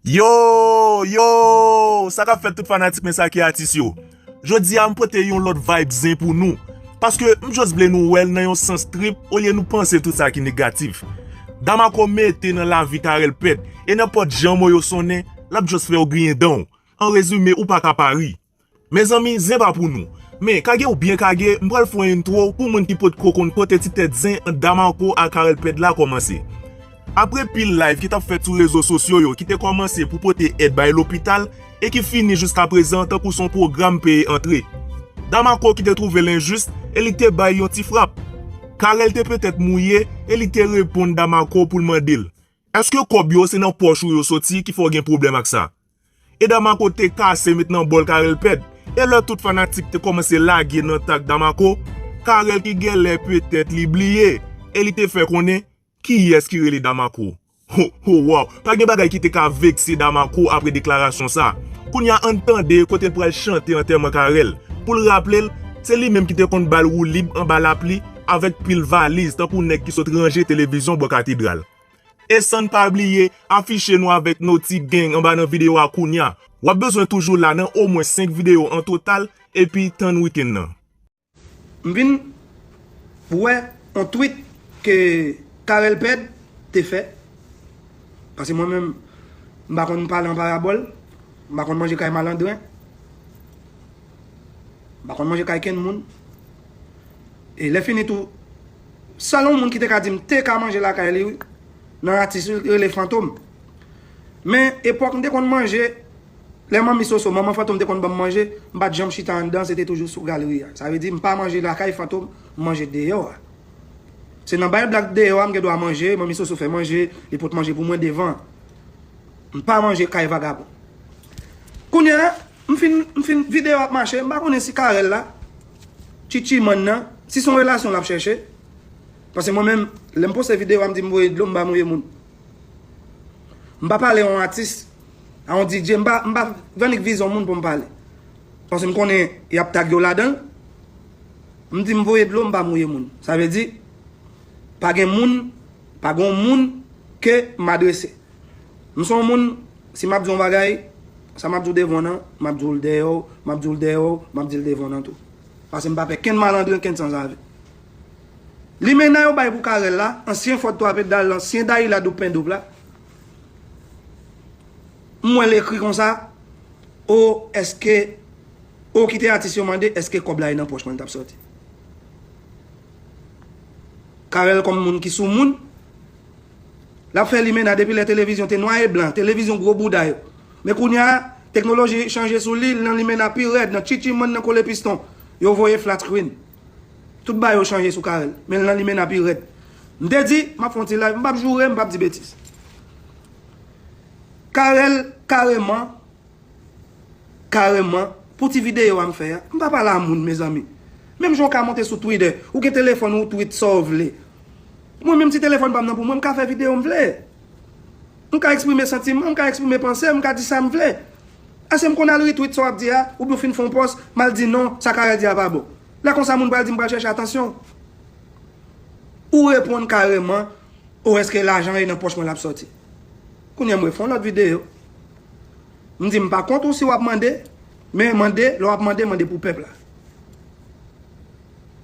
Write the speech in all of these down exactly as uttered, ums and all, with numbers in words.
Yo, yo, sa k ap fèt tout fanatik mwen sa ki atis yo. Jodi a m pote yon lòt vibe zen pou nou. Paske m just vle nou wè l nan yon sans trip olye nou panse tout sa ki negatif. Damarco mete nan lavi Carel Pèd, e nenpòt jan mo yo sonnen, l ap just fè w griyen dan w. An rezime, ou pa ka pa ri. Mezanmi, zen pa pou nou. Men, kage ou byen kage, m pral fè yon entwo pou moun ki potko konn kote ti tèt zen ant Damarco ak Carel Pèd la kòmanse. Apre pil live ki t ap fèt sou rezo sosyo yo ki te kòmanse pou pote èd bay lopital e ki fini jiskaprezan tankou se yon pwogram peye antre, Damarco ki te twouve l enjis e li te bay yon ti frap. Carel te petèt mouye e li te reponn Damarco pou l mande l, èske kòb yo se nan pòch ou yo soti ki fè w gen pwoblèm ak sa? E Damarco te kase met nan bòl Carel Pèd. E lè tout fanatik te kòmanse lage nan tak Damarco, Carel ki genlè petèt li bliye, e li te fè konnen kiyès ki rele Damarco. Ho, ho, waw, pa gen bagay ki te ka vekse Damarco apre deklarasyon sa. Kounye a ann tande kote l pral chante antèman Carel. Pou l raple l, se li menm ki te konn ba l woulib anba lapli avèk pil valiz tankou nèg ki sot ranje televizyon bò katedral. E san n pa bliye, afiche nou avèk Naughty Gang anba nan videyo a kounye a. W ap bezwen toujou la nan omwen senk videyo an total, epi tann wikenn nan. M vin wè yon tweet ke Carel Pèd te fè. Paske mwen menm, m pa konn pale an parabòl, m pa konn manje kay malandren, m pa konn manje kay kenn moun. E lè fini tou, sèl yon moun ki te ka di m te ka manje lakay li, wi, nan atis, li rele Fantom. Men, epòk m te konn manje, lè manmi Soso, manman Fantom te konn ban m manje, m pa t janm chita anndan, se te toujou sou galri a. Sa vle di, m pa manje lakay Fantom, m manje deyò a. Se nan bay blag deyò a, m gen dwa manje, manmi Soso fè manje, li pot manje pou mwen devan. M pa manje kay vagabon. Kounye a, m fin, m fin, videyo ap mache, m pa konnen si Carel la, Chichi Man nan, si se yon relasyon l ap chèche. Paske mwen menm, lè m poste videyo a, m di m voye dlo, m pa mouye moun. M pa pale yon atis, a yon D J, m pa, m pa annik vize yon moun pou m pale. Paske m konnen y ap tag yo ladan l. M di m voye dlo, m pa mouye moun. Sa vle di, pa gen moun, pa gen yon moun ke m adrese. M se yon moun, si m ap di yon bagay, sa m ap di w devan w nan, m ap di w l dèyè w, m ap di w l dèyè w, m ap di l devan w nan tou. Paske m pa pè kenn malandren, kenn sanzave. Limena yo bay pou Carel la, ansyen Fòd Twa Pedal, ansyen Dayila Doup Pendoup la. M wè l ekri konsa, o, èske, o, kite atis yo mande, èske kòb la e nan pòch mwen l t ap sòti? Carel kòm moun ki sou moun, l ap fè limena depi lè televizyon te nwa e blan, televizyon gwo bouda yo. Men kounye a, teknoloji chanje sou li, l nan limena pi rèd, nan Chichi Man, nan kole piston, yo voye flat screen. Tout bagay yo chanje sou Carel, men l nan limena pi rèd. M te di, m ap fè yon ti live, m p ap joure, m p ap di betiz. Carel, kareman, kareman, pou ti videyo a m fè a, m pa pale a moun, mezanmi. Menm jan w ka monte sou Twitter, ou gen telefòn ou, ou tweet sa w vle. Mwen menm, si telefòn pa m nan pou mwen, m ka fè videyo m vle. M ka eksprime santiman, m ka eksprime panse, m ka di sa m vle. Èske m konn al retweet sa w ap di a, oubyen w fin fè yon pòs, m al di non, sa Carel di a pa bon? Lè konsa, moun pral di m pral chèche atansyon. Ou reponn kareman, o, èske lajan e nan pòch mwen l ap sòti? Kounye a m refè yon lòt videyo. M di m pa kont ou si w ap mande, men mande, lè w ap mande, mande pou pèp la.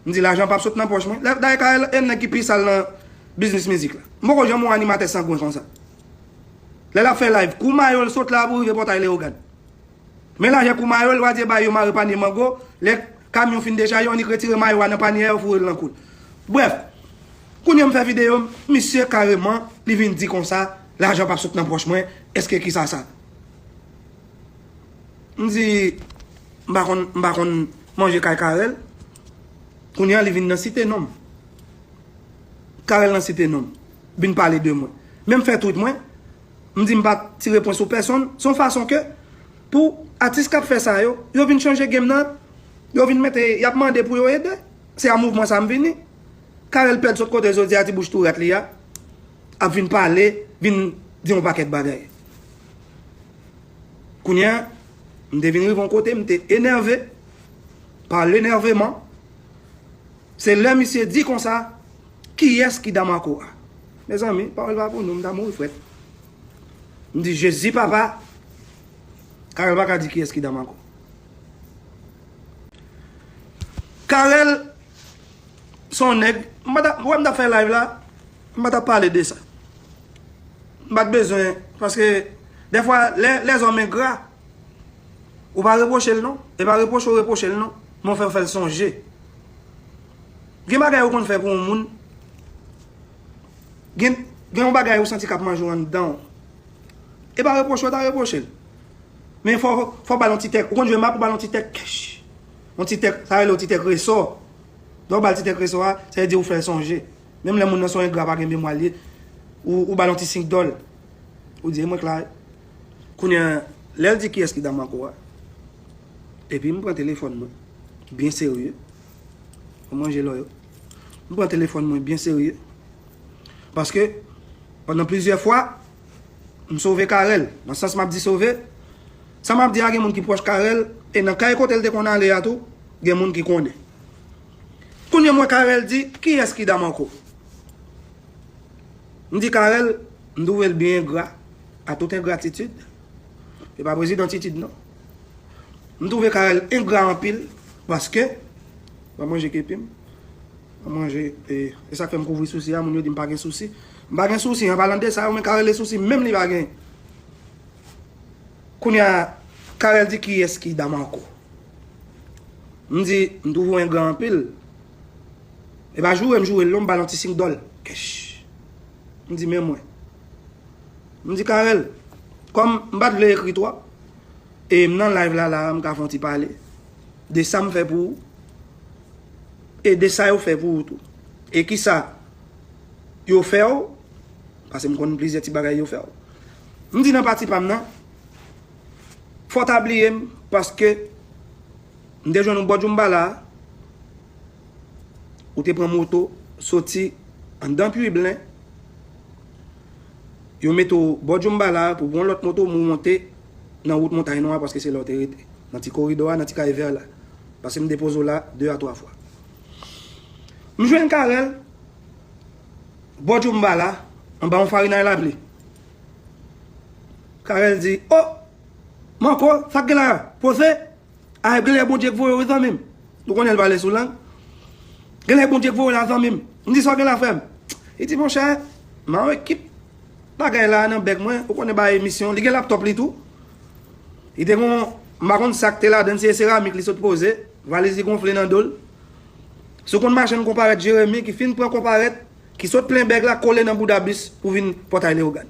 M di lajan p ap sot nan pòch mwen. Dayè Carel e nèg ki pi sal nan biznis mizik la. M poko janm wè yon animatè sangwen konsa. Lè l ap fè live, kou mayo l sot la pou rive pòtay Leyogàn. Men lajan kou mayo l, w a di e bay yo mare panye mango, lè kamyon fin dechaje, yo annik retire mayo a nan panye a, yo foure l nan kou l. Brèf, kounye a m fè videyo m, misye kareman, li vin di konsa, lajan p ap sot nan pòch mwen, èske kisa sa? M di, m pa konn, m pa konn manje kay Carel. Kounye a li vin nan site non m. Carel nan site non m. Vin pale de mwen. Men m fè tweet mwen. M di m pa tire pwen sou pèsonn. Se yon fason ke pou atis k ap fè sa yo, yo vin chanje game nan. Yo vin mete, y ap mande pou yo ede. Se a mouvman sa m vini. Carel pèd sot kote jodi a, ti bouch tou rèt li a. Ap vin pale, vin di yon pakèt bagay. Kounye a, m te vin rive yon kote, m te enève, pa lenèveman. Se lè misye di konsa, kiyès ki Damarco a? Mezanmi, pawòl pa pou nou, m ta mouri frèt. M di, Jezi papa, Carel pa ka di kiyès ki dam ankò. Carel se yon nèg, m pa ta, ou wè m t ap fè live la, m pa t ap pale de sa. M pa t bezwen, paske dèfwa, lè, lèzòm engra, ou pa repwoche l non. E pa repwoche w repwoche l non. Men w fè, w fè l sonje. Gen bagay ou konn fè pou yon moun, gen, gen yon bagay ou santi k ap manje w anndan w. E pa repwoche w ta repwoche l. Men fò, fò ba l yon ti tèk. Ou konn jwe map, ou ba l yon ti tèk kèch. Yon ti tèk, sa rele yon ti tèk resò. Lè w ba l ti tèk resò a, sa vle di ou fè l sonje. Menm lè moun nan se yon engra, pa gen memwa l ye, ou, ou ba l yon ti senk dòl. Ou di, e mwen k la. Kounye a, lè l di kiyès ki dam ankò a, epi m pran telefòn mwen, byen serye. Mwen manje lò yo. M pran telefòn mwen byen serye. Paske, pandan plizyè fwa, m sove Carel. Nan sans m ap di sove, sa m ap di a gen moun ki pwòch Carel, e nan kay kote l te konn ale a tou, gen moun ki konnen. Kounye a m wè Carel di, kiyès ki dam ankò? M di Carel, m twouve l byen engra, a tout engratitid. E pa prezidan Titid non. M twouve Carel engra anpil, paske, pa manje kepi m, pa manje, e, e sa k fè m kouvri sousi a, moun yo di m pa gen sousi. M pa gen sousi, an palan de sa, ou menm Carel e sousi, menm li pa gen. Kounye a, Carel di kiyès ki dam ankò? M di, m twouve w engra anpil. E pa joure m joure l non, m ba l yon ti senk dòl kèch. M di, men mwen. M di, Carel, kòm m pa t vle ekri twòp, e m nan live la, la, m ka fè yon ti pale de sa m fè pou ou, e de sa yo fè pou ou tou. E kisa yo fè w, paske m konn plizyè ti bagay yo fè w. M di nan pati pa m nan, fò w ta bliye m, paske m te jwenn ou bò Djoumbala a, ou te pran moto, soti anndan Piblen, yo mete w bò Djoumbala a pou pran lòt moto, pou w monte nan wout Montay Nwa, paske se la w te rete, nan ti koridò a, nan ti kay vè la. Paske m depoze w la de a twa fwa. M jwenn Carel bò Djoumbala, anba yon farinay lapli. Carel di, o, Manko, sa k gen la? Poze? A, genlè Bondye k voye w, wi, zanmi m. Nou konnen l pale sou lang. Genlè Bondye k voye w la, zanmi m. M di, sa w gen la, frè m? Li di, monchè, m a yon ekip bagay la nan bèk mwen. Ou konnen bagay emisyon. Li gen laptòp li tou. Li te gon, m pa konn sa k te ladan l, se seramik li sot poze. Valiz li gonfle nan do l. Si w konn machann konparèt Jeremi, ki fin pran konparèt, ki sot plen bèk la, kole nan bouda bis pou vin Pòtay Leyogàn.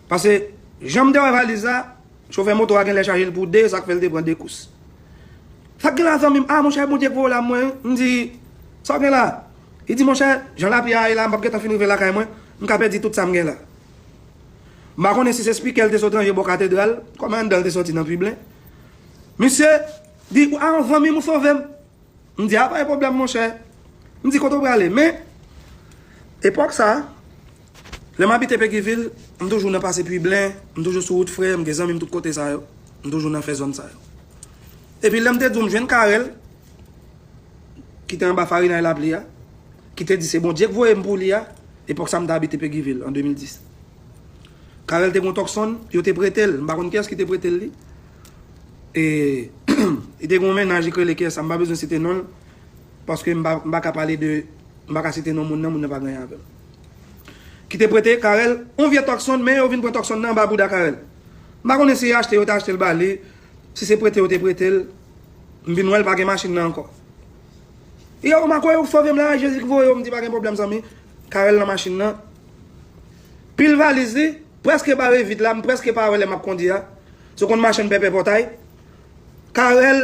Paske, jan m te wè valiz la, chofè moto a genlè chaje l pou de, sa k fè l te pran de kous. Sa k gen la, zanmi m? A, monchè, Bondye k voye w la, mwen. M di, sa w gen la? Li di, monchè, jan lapli a ye la, m p ap gentan fin rive lakay mwen, m ka pèdi tout sa m gen la. M pa konnen si se spikè l te sot ranje bò katedral, kòm anndan l te soti nan Piblen. Misye di, a, zanmi m, ou sove m. M di, a, pa gen pwoblèm, monchè. M di, kote w prale? Men, epòk sa a, lè m abite Peguiville, m toujou nan pase Piblen, m toujou sou wout Frè, m gen zanmi m tout kote sa yo. M toujou nan fè zòn sa yo. Epi lè m te di w m jwenn Carel, ki te anba farinay lapli a, ki te di se Bondye k voye m pou li a, epòk sa m t abite Peguiville, an de mil dis. Carel te gon Tucson, yo te prete l, m pa konn kiyès ki te prete l li. E, li te gon mennaj, li k rele kiyès sa, m pa bezwen site non l, paske m pa, m pa ka pale de, m pa ka site non moun nan, moun nan pa gen anyen avè m. Ki te prete Carel yon vye Tucson, men yo vin pran Tucson nan anba bouda Carel. M pa konnen si achte yo te achte l ba li, si se prete yo te prete l, m vin wè l pa gen machin nan ankò. Yo, Marco, yo sove m la, Jezi k voye w, m di pa gen pwoblèm, zanmi. Carel nan machin nan. Pil valiz li, prèske bare vit la, m prèske pa wè lè m ap kondi a. Se konn machann pèpè pòtay. Carel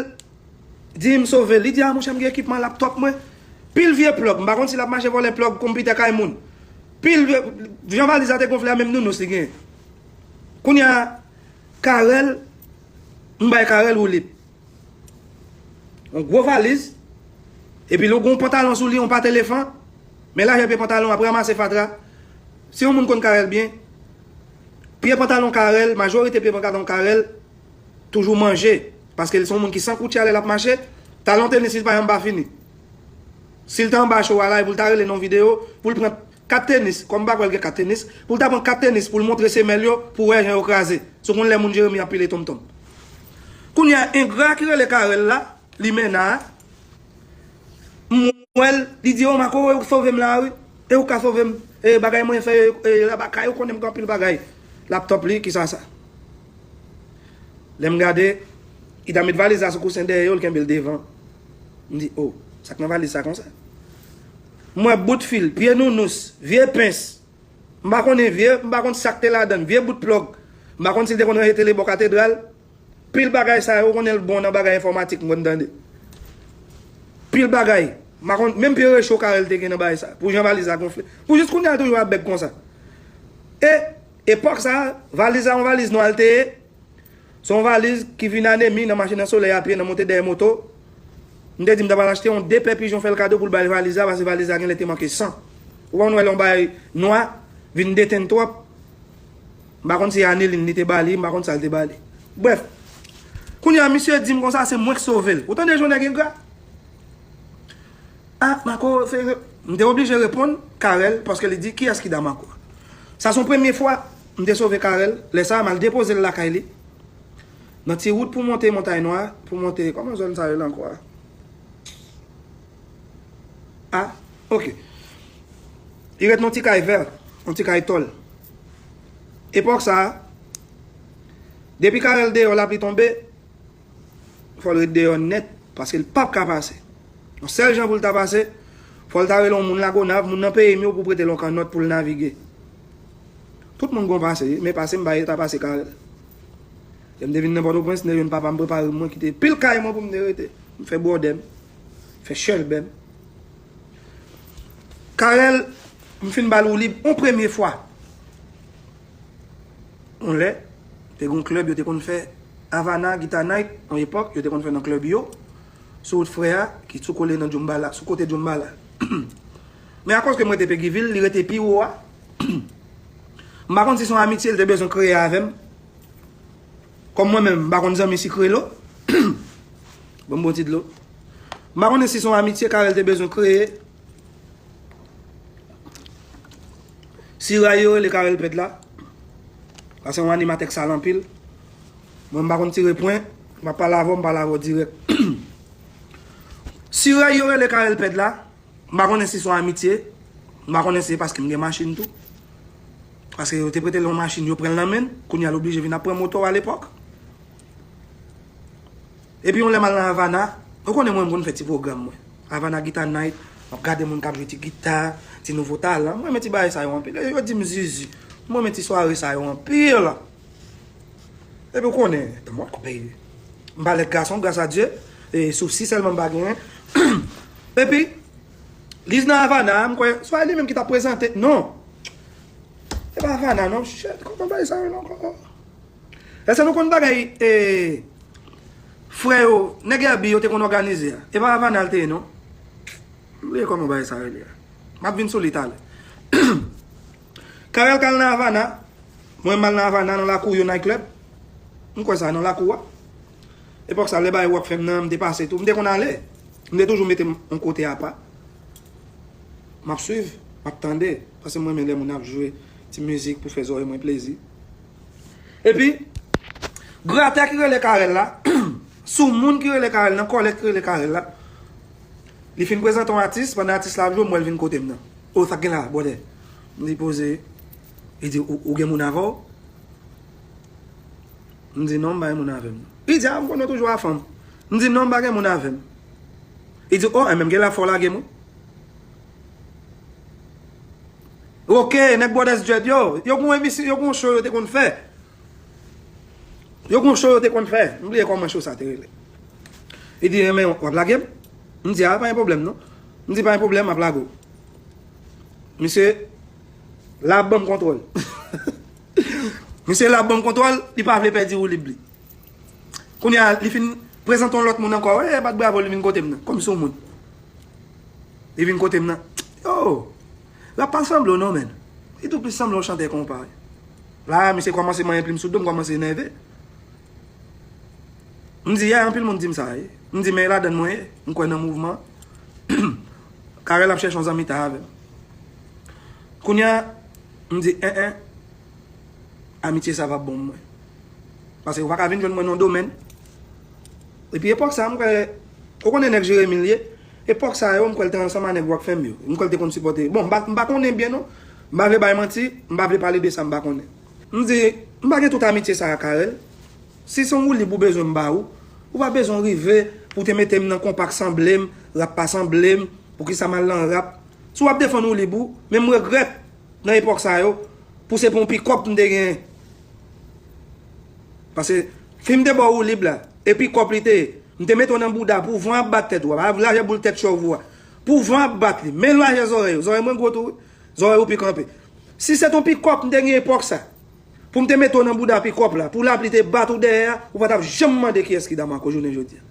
di m sove, li di, a, monchè, m gen ekipman laptòp mwen. Pil vye plòg, m pa konn si l ap mache vòlè plòg konpitè kay moun. Pil vye, jan valiz la te gonfle a, menm nounous li genyen. Kounye a, Carel, m bay Carel woulib. Yon gwo valiz. Epi l gen yon pantalon sou li, yon pate elefan. Men lajè pye pantalon ap ranmase fatra. Si yon moun konn Carel byen, pye pantalon Carel, majorite pye pantalon Carel toujou manje. Paske l se yon moun ki san koutya lè l ap mache. Talon tenis li pa janm pa fini. Si l ta anba cho a la, epi l ta rele nan yon videyo, pou l pran kat tenis, kòm m pa kwè l gen kat tenis, pou l ta pran kat tenis pou l montre semèl yo, pou wè jan yo kraze. Si w konn lè moun Jeremi ap pile tonmtonm. Kounye a, engra ki rele Carel la, limena a, m wè l, li di, "O, Marco, e ou k sove m la, wi. E ou ka sove m. E, bagay mwen fè, e, lakay ou konnen m gen anpil bagay." Laptòp li, ki sa sa? Lè m gade, li ta met valiz la sou kousen dèyè yo, l kenbe l devan. M di, "O, sa k nan valiz sa konsa?" M wè bout fil, pye nounous, vye pens. M pa konnen vye, m pa konn sa k te ladan l, vye bout plòg. M pa konn si l te konn ranje tele bò katedral. Pil bagay sa yo, ou konnen l bon nan bagay enfòmatik, m konn tande. Pil bagay. M pa konn, menm pye recho Carel te gen nan bagay sa. Pou jan valiz la gonfle. Pou jis kounye a, l toujou ap bèg konsa. E, epòk sa, valiz la, yon valiz nwa l te ye. Se yon valiz ki vin anemi nan mache nan solèy a pye, nan monte dèyè moto. M te di m ta pral achte yon de pè pijon fè l kado pou l bay valiz la, paske valiz la genlè te manke san. Ou konn wè lè yon bagay nwa vin detenn twòp. M pa konn si anilin li te ba li, m pa konn sa l te ba li. Brèf, kounye a misye di m konsa se mwen k sove l. Ou tande jan nèg engra? Ah, Marco, se, m te oblije reponn Carel, paske li di, "Kiyès ki da Marco?" Sa se yon premye fwa m te sove Carel. Lè sa a, m al depoze l lakay li. Nan ti wout pou monte Montay Nwa, pou monte, kòman zòn sa rele ankò a? Ah, ok. Li ret nan ti kay vè, nan ti kay tòl. Epòk sa a, depi Carel deyò, lapli tonbe, fò l ret deyò nèt, paske l p ap ka pase. Yon sèl jan pou l ta pase, fò l ta rele yon moun Lagonav, moun nan peyi m yo, pou prete l yon kannòt pou l navige. Tout moun gon pase, wi, men pase m pa ta pase Carel. Lè m te vin nan Pòtoprens, m te jwenn papa m prepare mwen kite pil kay mwen pou m te rete. M fè bwòdè m, fè chèlbè m. Carel, m fin ba l woulib yon premye fwa. Yon lè, te gon klèb yo te konn fè Havana Guitar Night, yon epòk, yo te konn fè nan klèb yo, sou wout Frè a, ki sou kole nan Djoumbala, sou kote Djoumbala. Men akoz ke mwen te Peguiville, li rete pi wo a. M pa konn si se yon amitye li te bezwen kreye avè m. Kòm mwen menm, m pa konn zanmi sikrelo. Ban m bon ti dlo. M pa konnen si se yon amitye Carel te bezwen kreye. Siray yo rele Carel Pèd la. Paske yon animatè k sal anpil. Mwen, m pa konn tire pwen. M ap pale avè w, m pale avè w dirèk. Siray yo rele Carel Pèd la. M pa konnen si se yon amitye. M pa konnen si se paske m gen machin tou. Paske yo te prete l yon machin, yo pran l nan men l. Kounye a, l oblije vin ap pran moto a lepòk. Epi yon lè m al nan Havana, ou konnen mwen, m konn fè ti pwogram mwen. Havana Guitar Night, m ap gade moun k ap jwe ti gita, ti nouvo talan. Mwen renmen ti bagay sa yo anpil. E yo di m zizi. Mwen renmen ti sware sa yo anpil. Epi ou konnen, mwen koupe. M pa lèd gason, gras a Dye. E sousi sèlman m pa genyen. Epi, li nan Havana, m kwè, se pa li menm ki t ap prezante. Non. E pa Havana, non. Shit, kòman bagay sa yo ankò? Èske nou konn bagay, e, frè yo, nèg Herby yo te konn òganize a? E pa Havana l te ye, non? M bliye kòman bagay sa rele a. M ap vin sou li talè. Carel k al nan Havana. Mwen, m al nan Havana, nan lakou yo, night club. M kwè sa, nan lakou a. Epòk sa, lè bagay Rock F M nan, m te pase tou. M te konn ale. M te toujou mete m yon kote apa. M ap swiv, m ap tande. Paske mwen renmen lè moun ap jwe ti mizik pou fè zòrèy mwen plezi. Epi, gratè ki rele Carel la, sou moun ki rele Carel nan, kòlèg ki rele Carel la, li fin prezante yon atis, pandan atis la ap jwe, m wè l vin kote m nan. "O, sa k gen la, bwòdè?" M di, "Poze." Li di, "Ou, ou gen moun avè w?" M di, "Non, m pa gen moun avè m." Li di, "A, m konnen w toujou a fanm." M di, "Non, m pa gen moun avè m." Li di, "O, enben, m gen la fò w lage m, wi." Ok, nèg Brothers Dread yo, yo gon emisyon, yo gon show yo te konn fè. Yo gon show yo te konn fè. M bliye kòman show sa te rele. Li di, "Enben, w ap lage m?" M di, "A, pa gen pwoblèm, non." M di, "Pa gen pwoblèm, m ap lage w." Misye la ap ban m kontwòl. Misye la ap ban m kontwòl, li pa vle pèdi woulib li. Kounye a, li fin prezante yon lòt moun ankò. E, bat bravo, li vin kote m nan, kòm si yon moun. Li vin kote m nan. Yo, rap pa sanble w non, menn. Li tou plis sanble yon chantè konpa. La, misye kòmanse manyen plim sou do m, kòmanse enève. M di, "Ya, anpil moun di m sa, wi." M di, "Men e ladann mwen ye, m kwè nan mouvman." Carel ap chèche yon zanmitay avè m. Kounye a, m di, en, en, amitye sa p ap bon pou mwen. Paske ou pa ka vin jwenn mwen nan domèn. Epi epòk sa, m kwè, ou konnen nèg Jeremi l ye. Epòk sa yo, m kwè l te ansanm a nèg Rock Fam yo. M kwè l te konn sipòte. Bon, m pa, m pa konnen byen non. M pa vle bay manti, m pa vle pale de sa m pa konnen. M di, m pa gen tout amitye sa a, Carel. Si se yon woulib ou bezwen m ba ou, ou pa bezwen rive pou te mete m nan konpa k sanble m, rap pa sanble m, poukisa m al nan rap. Si w ap defann woulib ou, men m regrèt nan epòk sa yo, pou se pou yon pikòp m te genyen. Paske fi m te ba w woulib la, e pikòp li te ye. M te mete w nan bouda pou van ap bat tèt ou a, pa lajè boul tèt chòv ou a. Pou van ap bat li, men lajè zòrèy ou, zòrèy mwen gwo tou wi, zòrèy ou pi kanpe. Si se t yon pikòp m te gen epòk sa, pou m te mete w nan bouda pikòp la, pou lapli te bat ou dèyè a, ou pa t ap janm mande kiyès ki Damarco jounen jodi a.